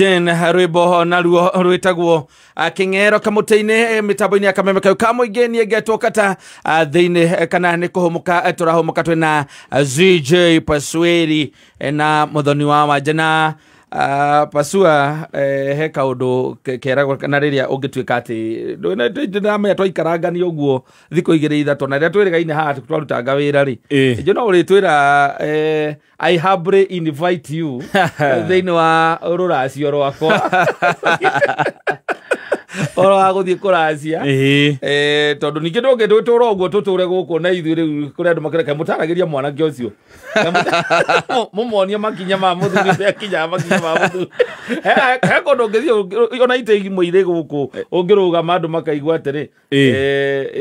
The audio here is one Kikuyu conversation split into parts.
Jen rwimbo naruo rwitagwo king'ero kamũtĩ-inĩ mĩtambo-inĩ ya kameme kau ka mũingĩ niĩ ngetwo kata thĩinĩ kana nĩ kũhũmũka tũrahũmũka twĩna ZJ Pasweri na mũthoni wa wanja na Pasua he kaũndũ keragwo na rĩrĩa ũngĩtuĩka atĩ ndĩramenya twaikarangania ũguo thikũ igĩrĩ ithatũ na rĩrĩa twĩrĩgaine haha twarutanga wĩra rĩ njũ no ũrĩtwĩra I humbly invite you thĩinĩ wa rũracio rwakwa oro wa gũthiĩ kũracia tondũ ningĩ ndũngĩtũra ũguo tũtũre gũkũ na ithuĩ rĩu kũrĩ andũ makĩreka mũtaragĩria mwanake ũcio mũmuonie makinya ma mũthuri ũrĩa akinyaga makinya ma mũthuri he kũndũ ũngĩthiĩ ona itĩ imwe irĩ gũkũ ũngĩrũgama andũ makaigua atĩrĩ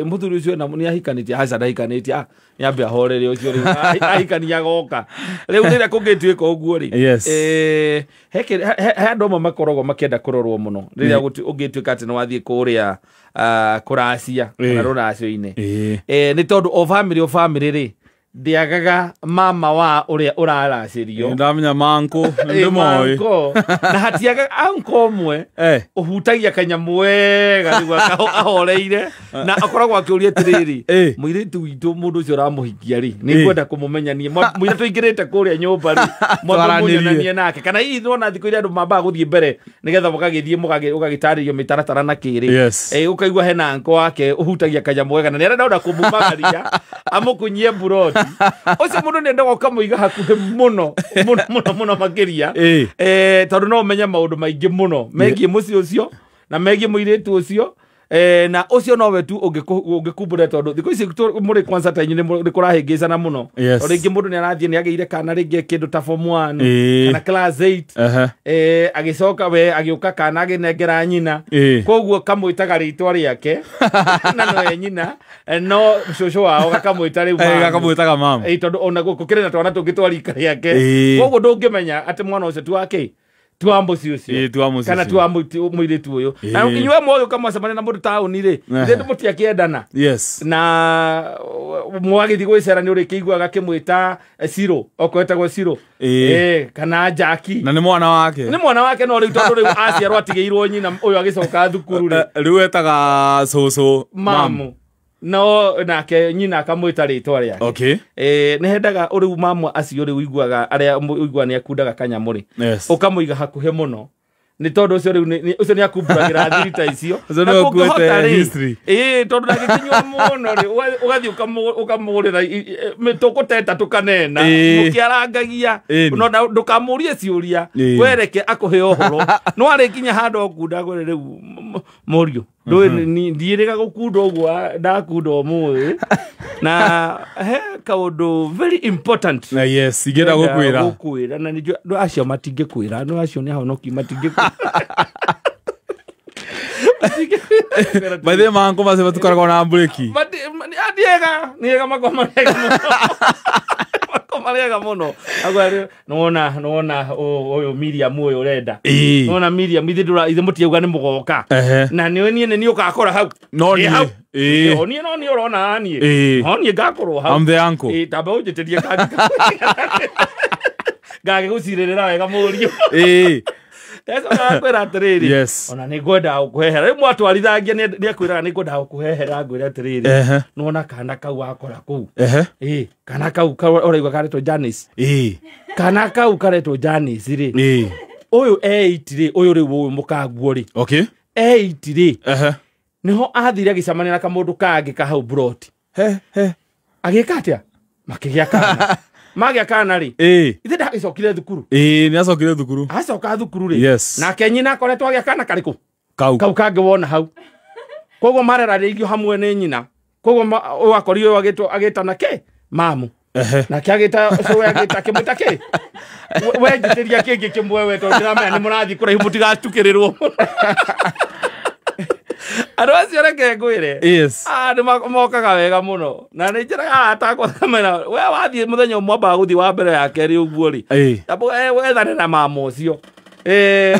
mũthuri ũcio nĩ ahikanĩtie aca ndahikanĩtie nĩ ambe ahorere ũcio rĩu ahikania agoka rĩu rĩrĩa kũngĩtuĩka ũguo rĩ he andũ amwe makoragwo makĩenda kũrorwo mũno rĩrĩa ũngĩtuĩka atĩ nĩ wathiĩ kũrĩa kũracia kana rũracio-inĩ nĩ tondũ o family rĩ ndiagaga mama wa uria uraracirio ndamenya manko ndimoĩ na hatiagaga anko ũmwe ũhutagia kanyamũ wega nĩguo ahoreire na akoragwo akĩũria atĩrĩrĩ mũirĩtu witũ mũndũ ũcio ũramũhikia rĩ nĩ ngwenda kũmũmenya niĩ mũirĩtu aingĩrĩte kũrĩa nyũmba rĩ mũnyonanie nake kana hihi nĩwona thikũ iria andũ mambaga gũthiĩ mbere nĩgetha mũgagĩthiĩ ũgagĩtarĩrio mĩtaratara na kĩrĩ ũkaigua hena anko wake ũhutagia kanyamũ wega na nĩarenda ona kũmumagaria amũkunyie mburoti ũcio mũndũ nĩendaga ũkamũiga hakuhĩ mũno mũno mũno mũno makĩria tondũ no ũmenye maũndũ maingĩ mũno megiĩ mũciĩ ũcio na megiĩ mũirĩtu ũcio na ũcio nowe tu ũngĩkumbũra tondũ thikũ ici mũrĩ kwanza ta inyuĩ nĩ kũrahĩngĩcana mũno tondũ rĩngĩ mũndũ nĩ arathiĩ nĩ agĩire kana rĩngĩ kĩndũ ta form 1 kana class 8 agĩcoka we agĩũka kana agĩnengera nyina koguo kamwĩtaga rĩtwa rĩake na nowe nyina no cũcũ wao gakamwĩta rĩu gakamwĩtaga mama tondũ ona gũkĩrĩ na twana tũngĩ twa rika rĩake koguo ndũngĩmenya atĩ mwana ũcio ti wake ti wa mũciĩ ũcio kana ti wa mũirĩtu ũyũ na inyuĩ mwagĩũka mwacemania na mũndũ taũni rĩ ithe mũtiakĩendana na mwagĩthiĩ gwĩcera nĩ ũrĩkĩiguaga akĩmwĩta Ciro okorwo etagwo Ciro kana Jaki na nĩ mwana wake nĩ mwana wake no rĩu tondũ rĩu aciarwo atigĩirwo nyina ũyũ agĩcoka thukuru rĩ rĩu etaga cũcũ mamu no nake nyina akamwĩta rĩtwa rĩake nĩ hendaga rĩu mamu acio rĩu ũiguaga arĩa ũiguaga nĩ akundaga kanyamũ rĩ ũkamũiga hakuhĩ mũno nĩ tondũ ũcio rĩu ũcio nĩ akumbũragĩra thiri ta icio na kũngĩhota rĩ tondũ ndangĩkinyua mũno rĩ ũgathiĩ ũkamũgũrĩra tũkũteta tũkanena mũkĩarangagia no ndũkamũrie ciũria wereke akũhe ũhoro no arĩkinya handũ okunda kwĩre rĩu mũriũ ndiĩrĩga gũkunda ũguo ndakunda ũmũthĩ na he kaũndũ very important na yes ingĩenda gũkwĩra na nĩnjũĩ andũ acio matingĩkwĩra andũ acio nĩ ahonoki matingĩkwĩra by the way manko macio matikoragwo na mburĩki nĩega makoragwo marega mũno nĩwona ũyũ Miriam ũyũ ũrenda nĩwona Miriam ithe mũtiauga nĩ mũgoka na nĩwe niĩ nĩ niĩ ũgakora hau no niĩ niĩ no niĩ ũrona niĩ no niĩ ngakorwo hau I'm the uncle tamba ũnjĩtĩrie ngagĩgũcirĩrĩra wega mũriũ kwĩra atĩrĩrĩ ona nĩ ngwendaga gũkũhehera rĩu mwatwarithangia nĩ akwĩraga nĩ ngwendaga gũkũhehera ngwĩre atĩrĩrĩ nĩwona kana kau wakora kũu kana kau ũraigua karetwo Janice kana kau karetwo Janice rĩ ũyũ 8 rĩ ũyũ rĩu ũyũ mũkanguo rĩ 8 rĩ nĩho athire agĩcemania na kamũndũ kangĩ ka hau broti agĩka atĩa makĩgĩa kana magĩa kana rĩ ithe ndagĩcokire thukuru nĩ acokire thukuru acoka thukuru rĩ nake nyina akoretwo agĩa kana karĩkũ kau kangĩ wona hau koguo marerarĩirio hamwe nĩ nyina koguo ũyũ akorirwo agĩtana kĩ mamu nake agĩta ũcio agĩta kĩmwĩta kĩ we njĩtĩria kĩngĩ kĩmwe we tondũ ndĩramenya nĩ mũrathiĩ kũraihu mũtigatukĩrĩrwo andũ acio reke ngwĩre nĩ mokaga wega mũno na nĩ njĩraga arata akwa kamera we wathiĩ mũthenya ũmwe ambaga gũthiĩ wa mbere ya kerĩ ũguo rĩ wethane na mama ũcio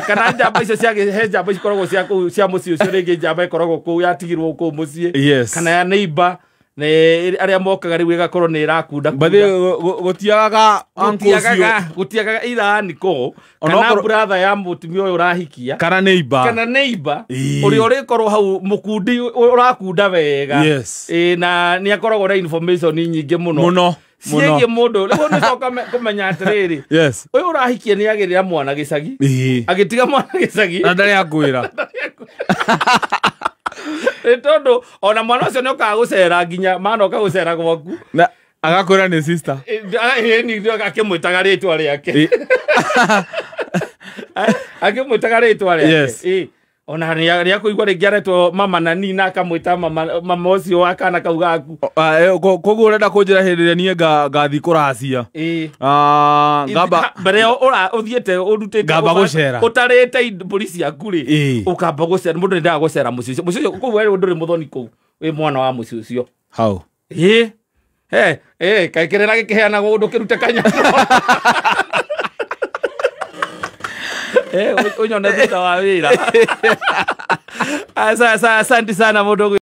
kana njamba icio he njamba cikoragwo cia kũu cia mũciĩ ũcio rĩngĩ njamba ĩkoragwo kũu yatigirwo kũu mũciĩ kana ya neighbor Nĩ arĩa mokaga rĩu ĩgakorwo nĩ ĩrakunda. By the way, gũtiagaga uncle ũcio. Gũtiagaga either uncle kana Onokorwo- brother ya mũtumia ũyũ ũrahikia kana neighbor. Kana neighbor Ĩĩ. ũrĩa ũrĩkorwo hau mũkundi ũrakunda wega. Yes. Ĩĩ, na nĩ akoragwo na information nyingĩ mũno Mũno, mũno. ciĩgiĩ mũndũ. Rĩu nĩcoka kũmenya atĩrĩrĩ, Yes. ũyũ ũrahikia nĩ agĩrĩra mwana gĩcagi, Ĩĩ. agĩtiga mwana gĩcagi. Na ndarĩ akwĩra. Nĩ tondũ ona mwana ũcio nĩ okaga gũcera nginya manoka gũcera gwaku. Na agakwĩra nĩ sister. Ĩĩ, akĩmwĩtaga rĩtwa rĩake. Ĩĩ. Akĩmwĩtaga rĩtwa rĩake. Yes. Ĩĩ. Ona nĩ akũigua rĩngĩ aretwo mama na nina akamwĩta mama, mama ũcio wa kana kau gaku. Koguo ũrenda kũnjĩra hĩndĩ ĩrĩa niĩ ngathi kũracia. Ĩĩ. Ah, ngamba Mbere ĩyo ũthiĩte ũrutĩte Ngamba gũcera. ũtarĩte mbũri ciaku rĩ, Ĩĩ. ũkamba gũcera. Mũndũ nĩendaga gũcera mũciĩ ũcio, mũciĩ ũcio kũu we ndũrĩ mũthoni kũu wĩ mwana wa mũciĩ ũcio. Hau. Ĩĩ. He, ĩ, kaĩ kĩrĩra gĩkĩheanagwo ũndũ kĩrute kanyamũ. Ũnyone thutha wa wĩra. Asante sana mũndũ.